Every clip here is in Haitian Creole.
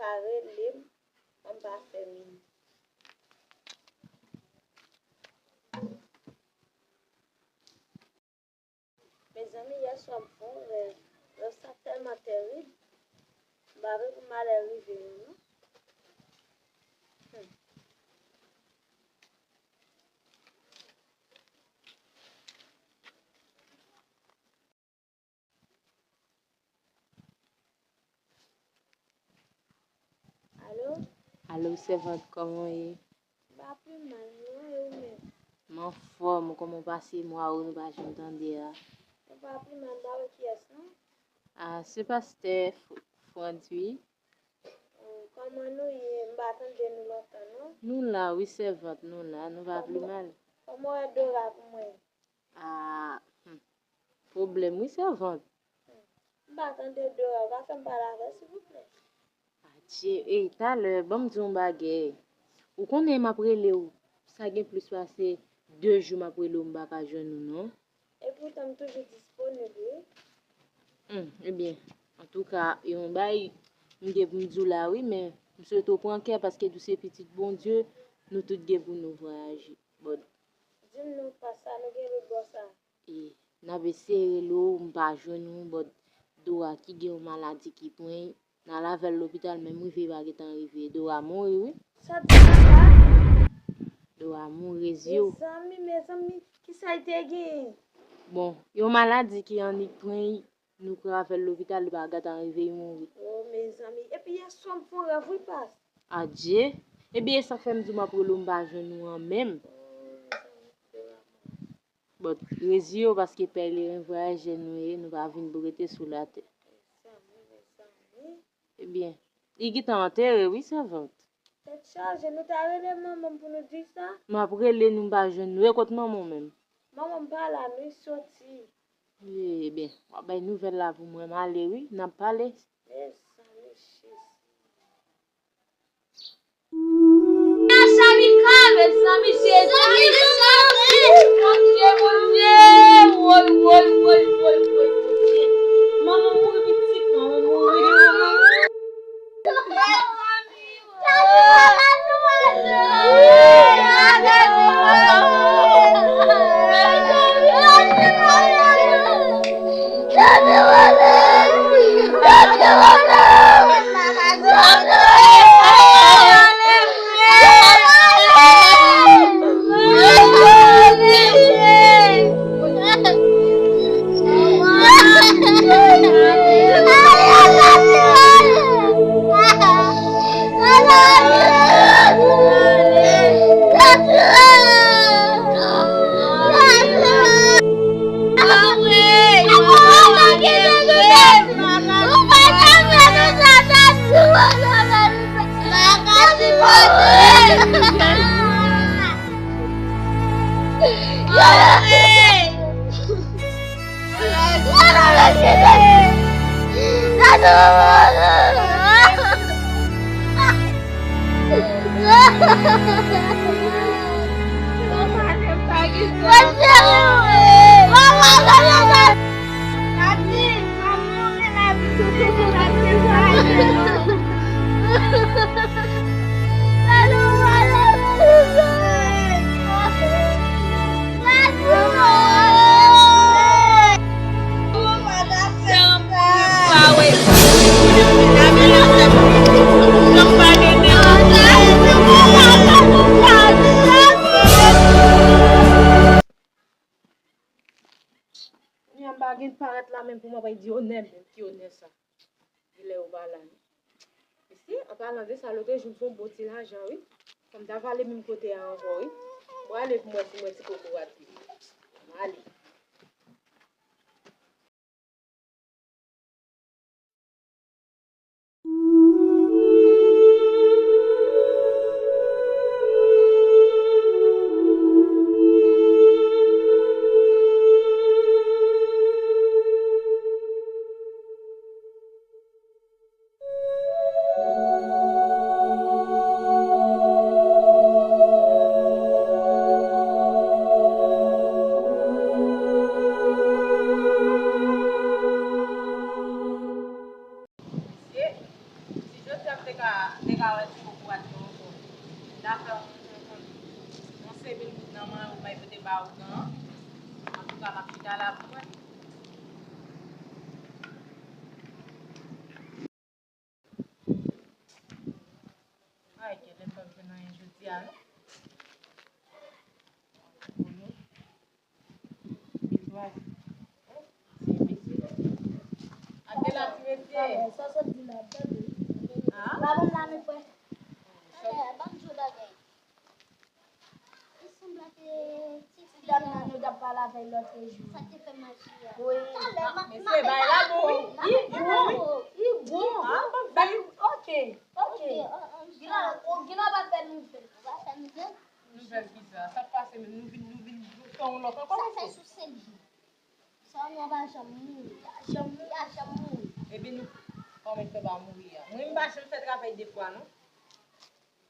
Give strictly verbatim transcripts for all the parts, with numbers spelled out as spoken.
pa rele m, an pa fè m. Mezanmi, yè swa m fè yon rèv. Rèv sa tèlman tèrib, m pa vle pou malè rive nou, non. Hmm. Alo? Alo, sèvant, kòman w ye? M pa pi mal, non, e ou menm? M anfòm, kòman w pase mwa ou nou pa janm tande a? M pa pi mal, m pa wè kiyès, non? A, se pastè F-, Frantz, wi. O, kòman nou ye? M pa tande nou lontan, non. Nou la, wi, sèvant, nou la, nou pa pi mal. Kòman w wè Dora pou mwen? A, hmm. Pwoblèm, wi, sèvant. M pa tande Dora, ou ka fè m pale avè l, silvouplè? Adje, ey, talè, ban m di w yon bagay. Ou konnen m ap rele w, sa gen plis pase de jou m ap rele w, m pa ka jwenn ou, non. Epoutan, m toujou disponib, wi. Hmm, ebyen, antouka, e yon bagay m gen pou m di w la, wi, men m swete w pran kè, paske nou se pitit Bondye, nou tout gen pou nou vwayaje. Bon. Di m non, pa sa, nou gen lòt bò sa. E, n ap eseye rele w, m pa jwenn ou, but Dora ki gen yon maladi ki pran l, n al avè l lopital, menm rive pa gentan rive. Dora mouri, wi. Sa di papa? Dora mouri, Rezio. Mezanmi, mezanmi, kisa l te genyen? Bon, yon maladi ki annik pran l, nou kouri avè l lopital, li pa gentan rive, li mouri. O, mezanmi. Epi yè swa m fè yon rèv, wi, pas. Adje. Ebyen, e sa k fè m di w m ap rele w, m pa jwenn ou an menm. O, mezanmi, Dora mouri. Bon, Rezio, paske pèleren vwayajè nou ye, nou pa vin pou rete sou latè. Mezanmi, mezanmi. Ebyen, li gentan antere, wi, sèvant. Tèt chaje, nou ta rele manman m pou nou di sa? M ap rele nou, m pa jwenn nou. E kot manman w menm? Manman m pa la, non, li soti. Ebyen, w ap bay nouvèl la pou mwen, m ale, wi, n ap pale. Mezanmi, Jezi. Sa vin ka, mezanmi, Jezi, Jezi, Bondye, Bondye, woy, woy, woy, Bondye. Manman mouri pitit, manman mouri, manman mouri. Kounye a m pa gen parèt la menm pou mwen bay di onè menm, ki onè sa? Genlè yo pa la non. Mesi, an palan de sa, lòt jou m fè yon bon ti lajan, wi. Fò m ta vale menm kote a ankò, wi. Mwen ale pou mwen, pou mwen ti kokorat li. Mwen ale. Te ka, te ka wè ti kokorat yo ankò. L ta fè yon, yon, yon, yon senk mil goud nan men w, bay pote ba w nan. Antouka, m ap chita la pou mwen. Ay, gen lè m p ap jwenn anyen jodi a, non. Ate la ti mesye. Sa sot di la, tande. Ah? Ba ban m la, men frè. Tande, ban m di w bagay. Li sanble ak, eh, ti fi dam nan nou t ap pale avè l lòt jou. Sa te fè maji a. Wi. Talè, ma, mesye, bay la bon, wi. Li bon, wi. Li bon. Ah, bon, bay. Ok, ok. Ok, an, an, Gina, o, Gina va fè nouvèl. Va fè nouvèl? Nouvèl kisa? Sa k pase menm? Nou vin, nou vin fè yon lòt ankò, mesye? Sa fè sou sèt jou. Sa nou pa janm mouri. Pa janm mouri, pa janm mouri. Epi nou, kòman fè pa mouri a? Mwen, m pa janm fè travay de fwa, non.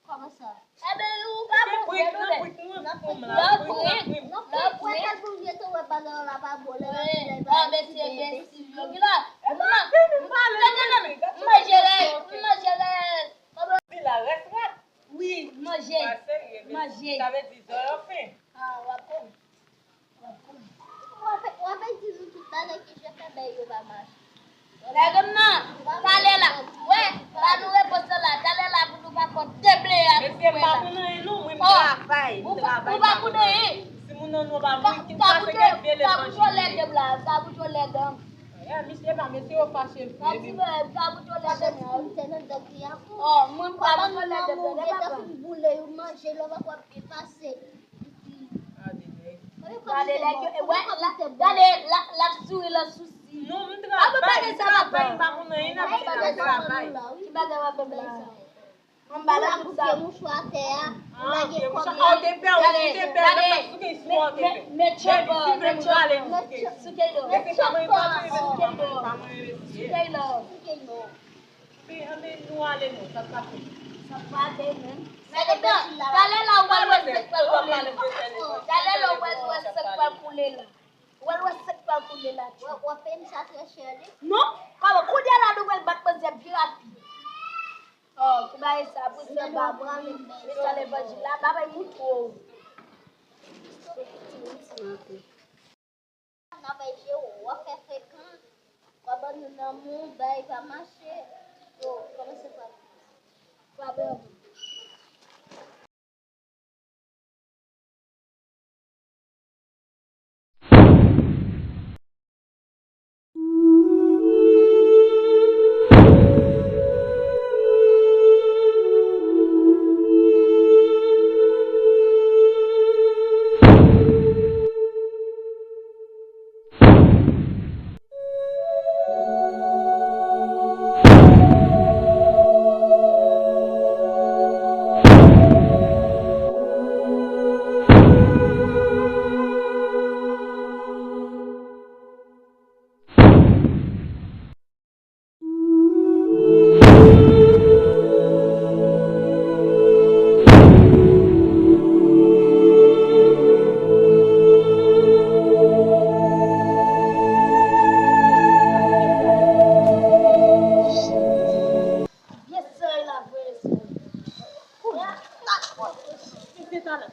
Kòman sa? Ebyen, ou pa bon vre, non, men. Nan prank, nan prank, nan prank. Nan prank, kèl pou vye tou, wè, pandan la pa bon, lè nan vye, pa bon. Mesye, mesye, yo, ki la? M manje rès, m manje rès. Di la, rès rat. Wi, manje. Manje. Sa vle di, zò yo fen. Ah, w ap konn. W ap, w ap di nou tout talè ki je fè bèy yo pa mache. Nèg m nan, talè la. Wè, ba nou repons lan la. Talè la pou nou pa fè deble a. Mesye, m pa konn anyen non, mwen m travay, m travay. Ou pa konn anyen. Si moun nan nou pa mouri, ki pase gen vye levanjil. Kaboutyo lèd la, kaboutyo lèd. Ya, misye pa, mesye yo fache vre. Kaboutyo lèd. Oh, mwen kaboutyo lèd. Boule, yo manje, lè w pa kwè ap byen pase. Gade nèg yo, e wè, la, gade, la, l ap souri, l ap sousi. Non, m travay, m travay, m pa konn anyen nan peyi la, m travay. Ki bagay w ap fè la? Mwen ba la tout sa. Mouchwa atè a, lage kòb la. Gade, gade, met, met, met chòp, met chòp. Souke yo. Met chòp, souke yo. Souke yo. Men, men nou ale non, sa k pase? Sa k pase menm? Talè la ou pral wè sa k pral koule la. Talè la ou pral wè sa k pral koule la. Ou pral wè sa k pral koule la. W ap peye m sa trè chè, wi. Non, kòman kounye a la nou pral bat manzè byen rapid. Oh, ki bagay sa, pou sa ba mwen, men sa levanjil la, ba bay moun tro. Travay je w, w ap fè frekan, w ap ban nou nan mou, bay pa mache, yo kòmanse frape. Frape anpil. Mesye, talè.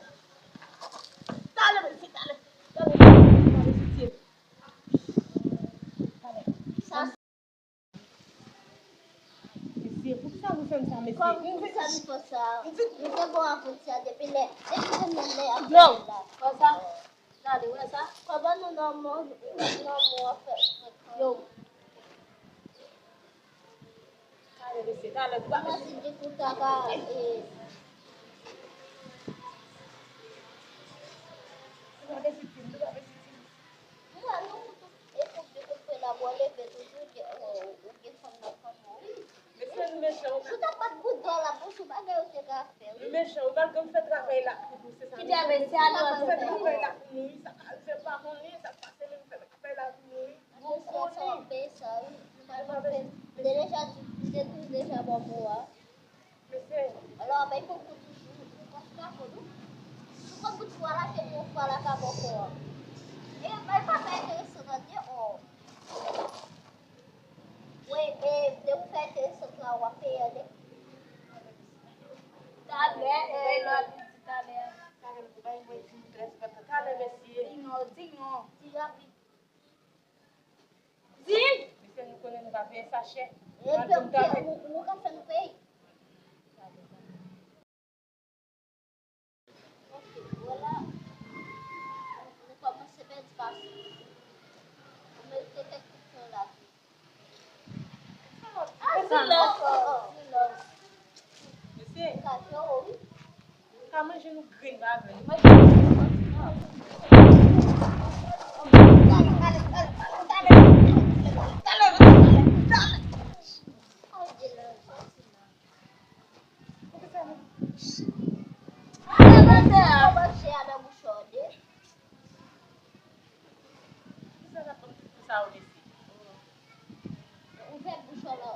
Talè, mesye, talè. Talè, mesye. Talè. Mesye, poukisa nou fè m sa, mesye? Kòman, poukisa nou fè sa? Nou te bon avè sa depi lè, depi lè, lè a fè la. Yo, wè sa? Gade, wè sa? Kòman nou nan mò, nan mò fè, fè, yo. Talè, mesye, talè, nou pa mèsi. Mèsi di kou ta ka, e, nou pa mèsi, nou pa mèsi. Mwen, nou, e, koup de kout pwen la, mwen leve toujou, gen, o, ou gen fanm nan fanm ou, wi. Mesye, nou mechan, ou... Si w ta pat bout dwa la, bon, sou bagay ou te ka fè, wi. Nou mechan, ou malgre m fè travay la pou nou, se sa. Ki travay, se a nou fè travay la pou nou, wi, sa ka rive pa konnen, sa k pase, men m fè travay la pou nou, wi. Mesye, sa w ap peye sa, wi. Nou pral fè, m te deja di, m te di w deja bò mo a. Mesye. Alò, bay kòb pou toujou, ou pa fè kòb ou. Sou kòb bout fwa la, ke mwen fwa la ka bò kò a. E, bay pa fè enteresan nan de, o. Wi, e, de ou fè enteresan la, w ap peye, de. Di non. Di rapid. Di! Mesye, nou konnen nou pa peye sa chè. Epi, ou ka fè nou peye. Ok, vwala. Nou kòmanse pèdi pase. Ou merite kèk kout pwen la tou. Ah, silans, oh, oh, silans. Mesye, ou ka jere, wi. Ou ka manje nou grenn ba vre. Manje nou grenn. Talè, talè, talè, talè, talè. Sa mache avè bouchon de. Kisa sa konn tout sa ou mesye? Ouvè bouchon la.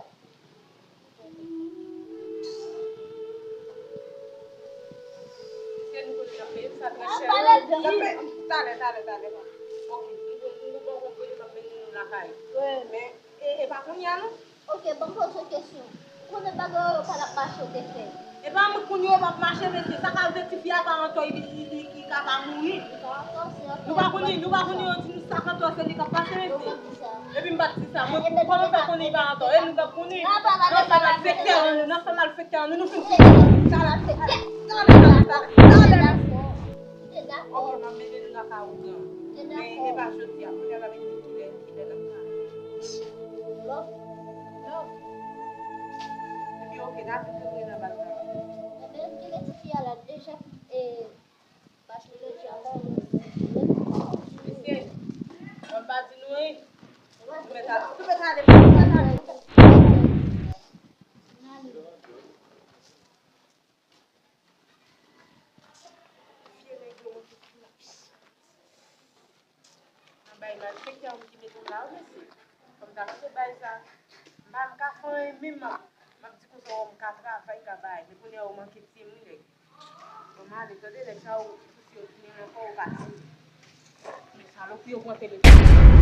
Se nou kote n ap peye sa trè chè. Talè, talè, talè, talè. Ok, nou, nou, nou poko konnen m ap mennen nou lakay. Men, e, e pa kounye a non. Ok, ban m poze w kesyon. Ou konnen bagay yo pa t ap mache, ou te fè. E pa mwen k konnen yo p ap mache, mesye. Sa ka rive tifi a pa antò, li, li, li, li ka pa mouri. Nou pa konnen, nou pa konnen yo di nou sa k antò, se li k ap pase, mesye. Epi m pa t di sa. Mwen, kòman m fè konnen li pa antò? E nou k ap konnen. Nan fè malfektè an nou, nan fè malfektè an nou, nou fin fini. Sa malfektè. Talè, talè, talè, talè. Ok, m ap mete nou nan ka ougan. Men e pa jodi a, kounye a n ap vin di kilè, kilè n ap pale. Love. Love. Epi ok, n ap vin tounen nan bal la. Ebyen, kilè tifi a la deja, e, pa chanje di ankò. Mesye, mwen pa di nou, wi. Nou mèt al, nou mèt ale, nou mèt ale. Vye nèg yo, mwen te di la. Nan bay malfektè, moun ki mete m la, wi, mesye. Fò m ta kite bay sa. M pa, m ka fè anyen menm. M ap di konsa, m ka travay, m ka bay. Men kounye a, yo manke ti moun, nèg. Bon, m ale, tande, nèg sa yo, yo tounen ankò, yo pati. Men salopri yo pran telefòn.